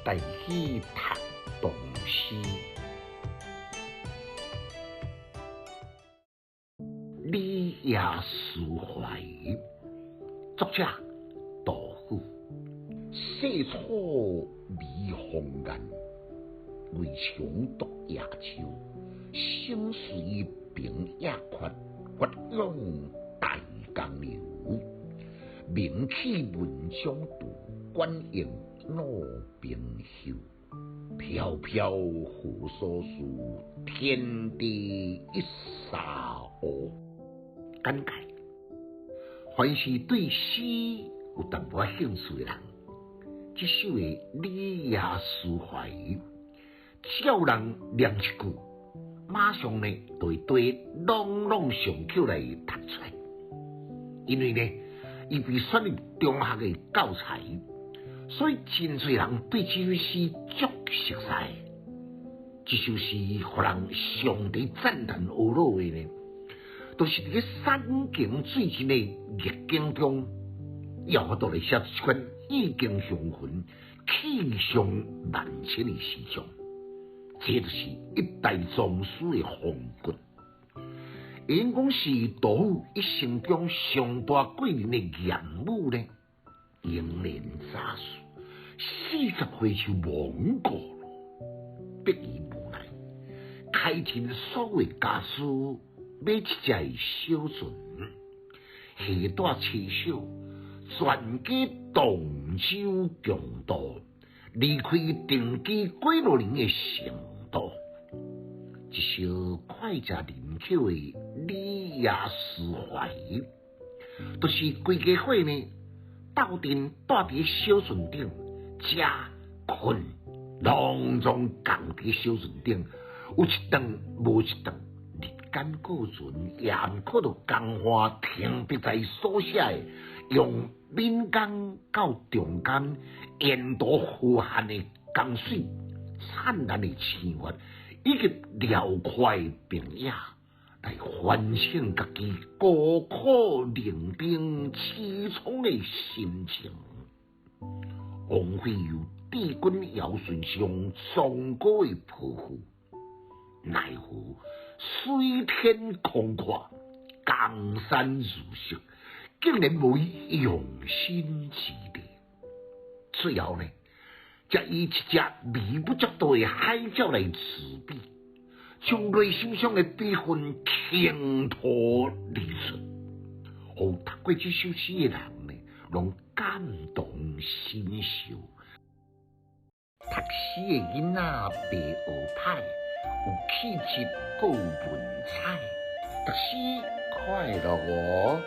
台語讀唐詩。李亞思懷，作者杜甫。世楚微紅顏，魏長獨夜秋。生隨平野闊，決湧大江流。名去文章度，管用魯冰袖。飄飄何所似？天地一沙鷗。簡介：凡是對詩有淡薄仔興趣的人，這首的《李亞思懷》，只要有人念一句，馬上呢就會對朗朗上口來讀出來。因為呢，伊被選入中學的教材，所以真濟人對這首詩足熟悉。這首詩予人上帝讚嘆懊惱的呢，就是佇咧山窮水盡的逆境中，伊有法度來寫這款意境雄渾、氣象萬千的詩章。這就是一代宗師的風骨。會用講是杜甫一生中上大貴人的嚴母呢，英年早逝，40歲就亡故了，逼於無奈，開盡所有家私買一隻小船，攜帶妻小，全家盪舟共渡，離開定居幾落年的成都。一首膾炙人口的《李亞思懷》，就是規家伙呢鬥陣蹛佇小船頂，食睏攏總仝佇小船頂，有一頓無一頓，日間過船，也毋看著江岸停筆在所寫的，用岷江到長江沿途河漢的江水，燦爛的星月，以及遼闊的平野，來反省家己孤苦伶仃凄愴的心情。王妃由帝君堯舜上崇高的抱負，奈何水天空闊，江山如色，竟然無用心之力。最後呢，才以一隻微不足道的海鳥來自比，將內心上的悲憤傾吐而出，予讀過這首詩的人呢，攏感同身受。讀詩的囡仔袂學歹，有氣質閣有文采，讀詩快樂哦。